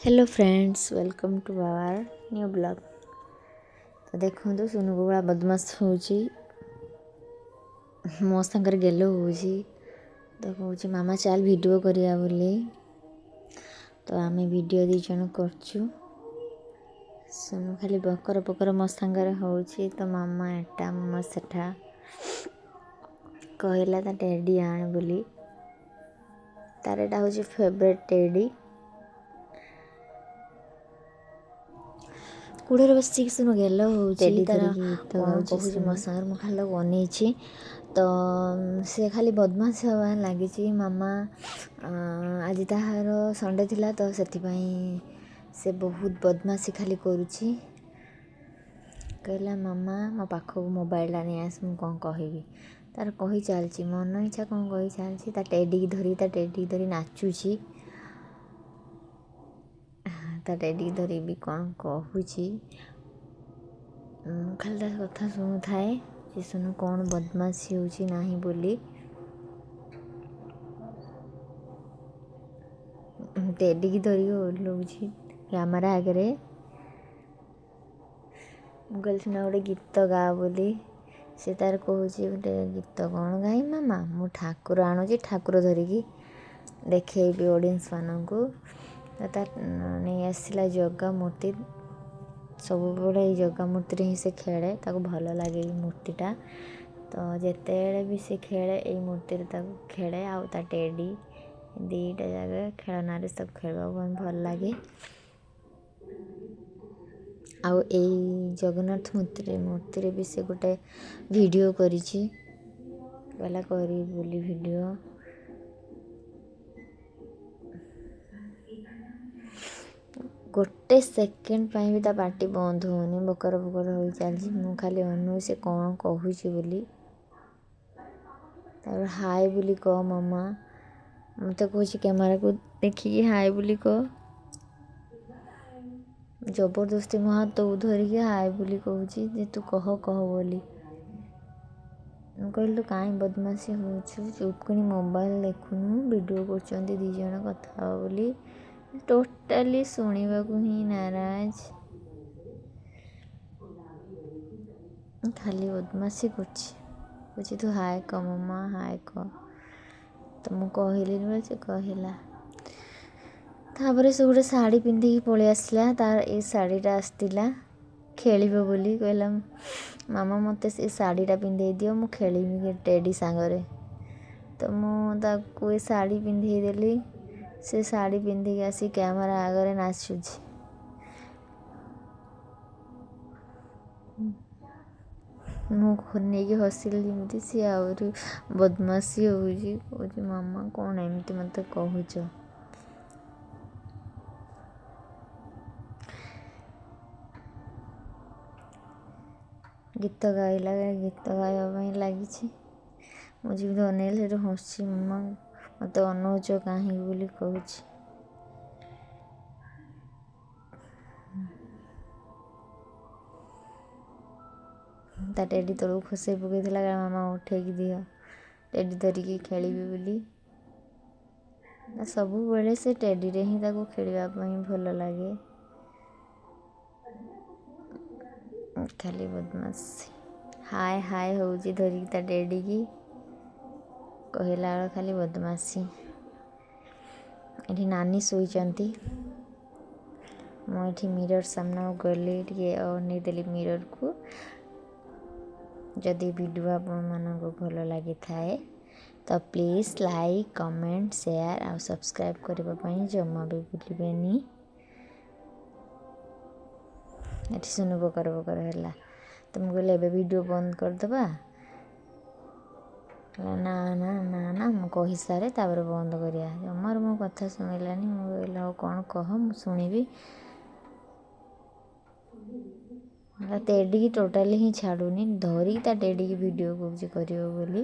Hello friends, welcome to our new vlog. ତ ଦେଖନ୍ତୁ, ସୁନୁ କୋଉ ବଦମାସ ହେଉଛି, ମୋ ସାଙ୍ଗରେ ଗେଲ ହେଉଛି। ତ କହୁଛି, ମାମା ଚାଲ ଭିଡ଼ିଓ କରିବା ବୋଲି। ତ ଆମେ ଭିଡ଼ିଓ ଦୁଇ ଜଣ କରୁଛୁ। ସୁନୁ ଖାଲି ବକର ବକର ମୋ ସାଙ୍ଗରେ ହେଉଛି। ତ ମାମା ଏଟା, ମାମା ସେଟା କହିଲା, ତା ଟେଡ଼ି ଆଣ ବୋଲି। ତାର ଏଇଟା ହେଉଛି ଫେଭରେଟ୍ ଟେଡ଼ି। କୂଳରେ ବସିକି ସୁନୁ ଗେଲ ହେଉଛି। ଟେଡ଼ି ତାର ଧରିକି ଗୀତ କ'ଣ ଗାଉଛି କହୁଛି ମୋ ସୁନୁ। ସାଙ୍ଗରେ, ମୁଁ ଖାଲି ତାକୁ ଅନେଇଛି। ତ ସେ ଖାଲି ବଦମାସ ହେବା ଲାଗିଛି। ମାମା, ଆଜି ତାହାର ସଣ୍ଡେ ଥିଲା, ତ ସେଥିପାଇଁ ସେ ବହୁତ ବଦମାସି ଖାଲି କରୁଛି। କହିଲା, ମାମା ମୋ ପାଖକୁ ମୋବାଇଲଟା ନେଇ ଆସ, ମୁଁ କ'ଣ କହିବି। ତାର କହି ଚାଲିଛି, ମନ ଇଚ୍ଛା କ'ଣ କହି ଚାଲିଛି। ତା ଟେଡ଼ିକି ଧରି ନାଚୁଛି। ତା ଟେଡ଼ିକି ଧରି ବି କ'ଣ କହୁଛି। ମୁଁ ଖାଲି ତା କଥା ଶୁଣୁଥାଏ ଯେ ସୁନୁ କ'ଣ ବଦମାସି ହେଉଛି ନାହିଁ ବୋଲି। ଟେଡ଼ିକି ଧରିକି ଓହ୍ଲଉଛି କ୍ୟାମେରା ଆଗରେ। ମୁଁ କହିଲି, ସୁନା, ଗୋଟେ ଗୀତ ଗା ବୋଲି। ସେ ତାର କହୁଛି, ଗୋଟେ ଗୀତ କ'ଣ ଗାଇ ମାମା? ମୁଁ ଠାକୁର ଆଣୁଛି, ଠାକୁର ଧରିକି ଦେଖେଇବି ଅଡ଼ିଏନ୍ସମାନଙ୍କୁ। ତ ତା ନେଇ ଆସିଲା ଜଗା ମୂର୍ତ୍ତି। ସବୁବେଳେ ଏଇ ଜଗା ମୂର୍ତ୍ତିରେ ହିଁ ସେ ଖେଳେ। ତାକୁ ଭଲ ଲାଗେ ଏଇ ମୂର୍ତ୍ତିଟା। ତ ଯେତେବେଳେ ବି ସେ ଖେଳେ, ଏଇ ମୂର୍ତ୍ତିରେ ତାକୁ ଖେଳେ ଆଉ ତା ଟେଡ଼ି, ଦୁଇଟା ଯାକ ଖେଳନାରେ ତାକୁ ଖେଳିବାକୁ ପାଇଁ ଭଲ ଲାଗେ। ଆଉ ଏଇ ଜଗନ୍ନାଥ ମୂର୍ତ୍ତିରେ ବି ସେ ଗୋଟେ ଭିଡ଼ିଓ କରିଛି। କହିଲା କରିବି ବୋଲି ଭିଡ଼ିଓ। ଗୋଟେ ସେକେଣ୍ଡ ପାଇଁ ବି ତା ପାଟି ବନ୍ଦ ହେଉନି, ବକର ବକର ହୋଇ ଚାଲିଛି। ମୁଁ ଖାଲି ଅନଉଛି ସେ କ'ଣ କହୁଛି ବୋଲି। ତାପରେ ହାଏ ବୋଲି କହ ମାମା। ମୋତେ କହୁଛି, କ୍ୟାମେରାକୁ ଦେଖିକି ହାଏ ବୋଲି କହ। ଜବରଦସ୍ତି ମୋ ହାତକୁ ଧରିକି ହାଏ ବୋଲି କହୁଛି ଯେ ତୁ କହ କହ ବୋଲି। ମୁଁ କହିଲି, ତୁ କାହିଁ ବଦମାସି ହେଉଛୁ? ଚୁପ୍ କିଣି ମୋବାଇଲ ଦେଖୁନୁ, ଭିଡ଼ିଓ କରୁଛନ୍ତି ଦୁଇ ଜଣ, କଥା ହବ ବୋଲି। ଟୋଟାଲି ଶୁଣିବାକୁ ହିଁ ନାରାଜ, ଖାଲି ବଦମାସି କରୁଛି। କହୁଛି, ତୁ ହାଏ କହ ମାମା, ହାଏ କହ। ତ ମୁଁ କହିଲିନି ବୋଲି ସେ କହିଲା। ତାପରେ ସେ ଗୋଟେ ଶାଢ଼ୀ ପିନ୍ଧିକି ପଳେଇ ଆସିଲା। ତାର ଏଇ ଶାଢ଼ୀଟା ଆସିଥିଲା ଖେଳିବ ବୋଲି। କହିଲା, ମାମା ମୋତେ ସେ ଶାଢ଼ୀଟା ପିନ୍ଧେଇ ଦିଅ, ମୁଁ ଖେଳିବି ଟେଡ଼ି ସାଙ୍ଗରେ। ତ ମୁଁ ତାକୁ ଏ ଶାଢ଼ୀ ପିନ୍ଧେଇ ଦେଲି। ସେ ଶାଢ଼ୀ ପିନ୍ଧିକି ଆସି କ୍ୟାମେରା ଆଗରେ ନାଚୁଛି। ମୁଁ ନେଇକି ହସିଲି ଯେମିତି, ସିଏ ଆହୁରି ବଦମାସି ହେଉଛି। କହୁଛି, ମାମା କ'ଣ ଏମିତି ମୋତେ କହୁଛ? ଗୀତ ଗାଇଲା, ଗୀତ ଗାଇବା ପାଇଁ ଲାଗିଛି। ମୁଁ ଯେମିତି ଅନେଇଲି, ସେଠୁ ହସୁଛି। ମାମା ମୋତେ ଅନଉଛ କାହିଁକି ବୋଲି କହୁଛି। ତା ଟେଡ଼ି ତଳକୁ ଖସେଇ ପକେଇଥିଲା, ମାମା ଉଠେଇକି ଦିଅ, ଟେଡ଼ି ଧରିକି ଖେଳିବି ବୋଲି। ସବୁବେଳେ ସେ ଟେଡ଼ିରେ ହିଁ ତାକୁ ଖେଳିବା ପାଇଁ ଭଲ ଲାଗେ। ଖାଲି ବଦମାସି, ହାଏ ହାଏ ହେଉଛି ଧରିକି ତା ଟେଡ଼ିକି। କହିଲା ବେଳେ ଖାଲି ବଦମାସି। ଏଠି ନାନୀ ଶୋଇଛନ୍ତି। ମୁଁ ଏଠି ମିରର ସାମ୍ନାକୁ ଗଲି, ଟିକେ ଅନେଇଦେଲି ମିରରକୁ। ଯଦି ଭିଡ଼ିଓ ଆପଣମାନଙ୍କୁ ଭଲ ଲାଗିଥାଏ, ତ ପ୍ଲିଜ୍ ଲାଇକ୍, କମେଣ୍ଟ, ସେୟାର ଆଉ ସବସ୍କ୍ରାଇବ୍ କରିବା ପାଇଁ ଜମା ବି ଭୁଲିବେନି। ଏଠି ସୁନୁ ବକର ବକର ହେଲା। ତ ମୁଁ କହିଲି, ଏବେ ଭିଡ଼ିଓ ବନ୍ଦ କରିଦେବା। ନା ନା ନା ନା, ମୁଁ କହିସାରେ, ତାପରେ ବନ୍ଦ କରିବା। ଜମାରୁ ମୋ କଥା ଶୁଣିଲାନି। ମୁଁ କହିଲି, ହଉ, କ'ଣ କହ, ମୁଁ ଶୁଣିବି। ଟେଡ଼ିକି ଟୋଟାଲି ହିଁ ଛାଡ଼ୁନି, ଧରିକି ତା ଟେଡ଼ିକି ଭିଡ଼ିଓ କହୁଛି କରିବ ବୋଲି।